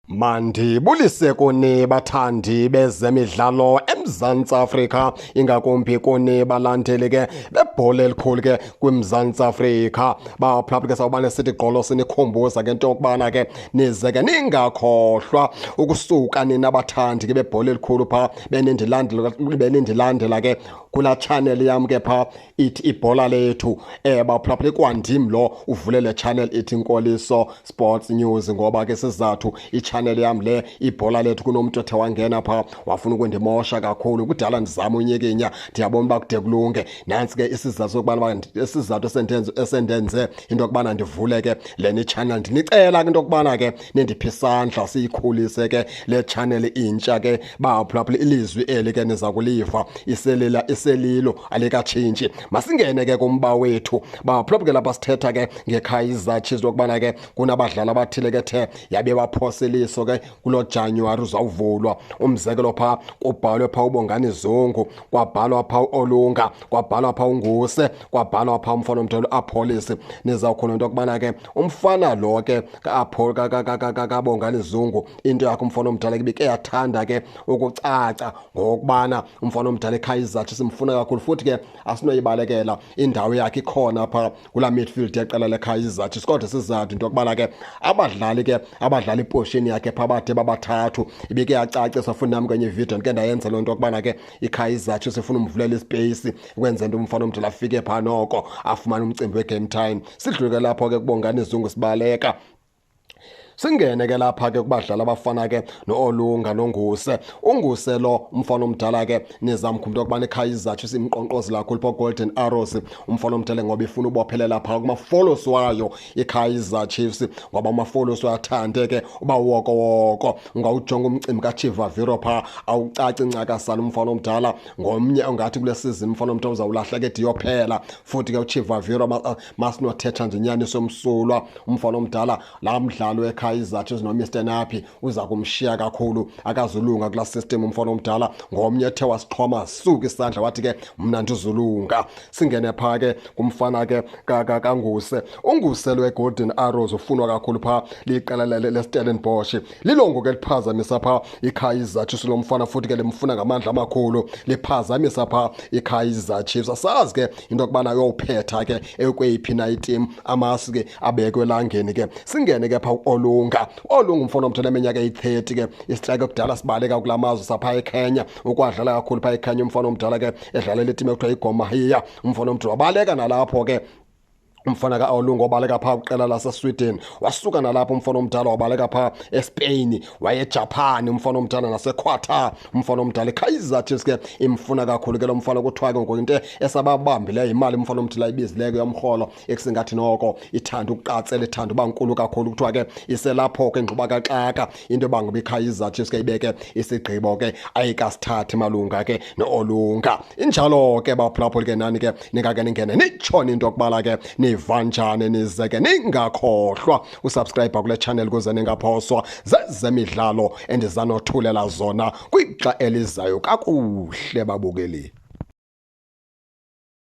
Mandibulise kuni bathandi bezemidlalo eMzantsi Afrika, ingakumbi kuni balandeli ke bebhola elikhulu ke kwiMzantsi Afrika. Baphulaphula ke sawubane sithi gqolo sinikhumbuza ke into yokubana ke nize ke ningakhohlwa ukusuka nina bathandi ke bebhola elikhulu phaa benindilandela ke kulaa channel yam ke phaa ithi Ibhola Lethu. Baphulaphula, ikwandim lo uvule le channel ithi Inkoliso Sports News, ngoba ke sizathu ichannel yam le Ibhola Lethu kunomntu othe wangena phaa wafuna ukundimosha kakhulu. Kudala ndizama unyikinya, ndiyabona uba kude kulunge. Nantsi ke isizathu sokubana, isizathu esendenze into yokubana ndivule ke lena ichannel. Ndinicela ke into yokubana ke nindiphe isandla siyikhulise ke le channel intsha ke. Baphulaphula, ilizwi eli ke niza kuliva iselila iselilo, alikatshintshi. Masingene ke kumba wethu, baphulaphula. Ke lapha sithetha ke ngeKaizer Chiefs, lokubana ke kunabadlali abathile ke the yabe baphosa iliso ke kulo January uzawuvulwa. Umzekelo, phaa kubhalwe phaa uBongani Zungu, kwabhalwa phaa uOlunga, kwabhalwa phaa uNguse, kwabhalwa phaa umfana omdala uAppollis. Nizawukhona into yokubana ke umfana lo ke kaBongani Zungu, into yakhe umfana omdala ke yathanda ke ukucaca ngokubana umfana omdala eKaizer Chiefs simfuna kakhulu, futhi ke asinoyibalekela indawo yakhe ikhona phaa kulaa midfield yeqela leKaizer Chiefs. Kodwa sizathu into yokubana ke abadlali ke abadlala iposition yakhe phaa bade babathathu, ibike yacacisa futhi nami kwenye ividiyo ndike ndayenza loo nto yokubana ke iKaizer Chiefs ifuna umvulela ispace ukwenza into umfana omdala afike phaa noko afumane umcimbi we-game time. Sidlule ke lapho ke kuBongani Zungu, sibaleka singene ke lapha ke kubadlali abafana ke no-Olunga noNguse. UNguse lo umfana omdala ke nizamkhumbula ukubana iKaizer Chiefs imqonkqozi kakhulu pha Golden Arrows umfana omdala, ngoba ifuna ubophelela phaa kumafolosi wayo iKaizer Chiefs, ngoba amafolosi uyathande ke uba wokowoko. Ungawujonga umcimbi kaChivaviro phaa, awucaci ncakasana. Umfana omdala ngomnye ongathi kule season umfana omdala uzawulahleka ediyophela. Futhi ke uChivaviro, masinothetha nje inyaniso emsulwa, umfana omdala laa mdlalo weKaizer Chiefs noMr Napi uza kumshiya kakhulu, akazulunga kulaa system. Umfana omdala ngomnye ethe wasixhoma suka isandla wathi ke mna ndizulunga. Singene phaa ke kumfana ke kaNguse. UNguse lweGolden Arrows ufunwa kakhulu phaa liqela leStellenbosch, lilongo ke liphazamisa phaa iKaizer Chiefs lo mfana, futhi ke limfuna ngamandla amakhulu, liphazamisa phaa iKaizer Chiefs. Asazi ke into yokubana uyowuphetha ke ekweyiphi na itim, amasi ke abekwe elangeni ke. Singene ke phaa uOlunga. Olunga umfana omdala eminyaka eyi-30 ke, isitrike kudala sibaleka kula mazwe saphaa eKenya, ukwadlala kakhulu phaa eKenya. Umfana omdala ke edlalela itim ekuthiwa yiGor Mahia. Umfana omdala wabaleka nalapho ke, umfana ka-Olunga wabaleka phaa kwiqela laseSweden, wasuka nalapho umfana omdala wabaleka phaa eSpain, wayeJapan umfana omdala, naseQatar umfana omdala. IKaizer Chiefs ke imfuna kakhulu ke lo mfana. Kuthiwa ke ngoku into esababambileyo yimali umfana omdala ayibizileyo yomrholo, ekusingathi noko ithanda ukuqatsela, ithanda uba nkulu kakhulu. Kuthiwa ke iselapho ke ngxubakaxaka into yoba ngoba iKaizer Chiefs ke ibeke isigqibo ke ayikasithathi malunga ke no-Olunga. Injalo ke baphulaphuli ke, nani ke ningake ningene nitshone into yokubala ke niva njani, nize ke ningakhohlwa usubscribe kule channel ukuze ningaphoswa zezemidlalo endizanothulela zona kwixa elizayo. Kakuhle babukeli.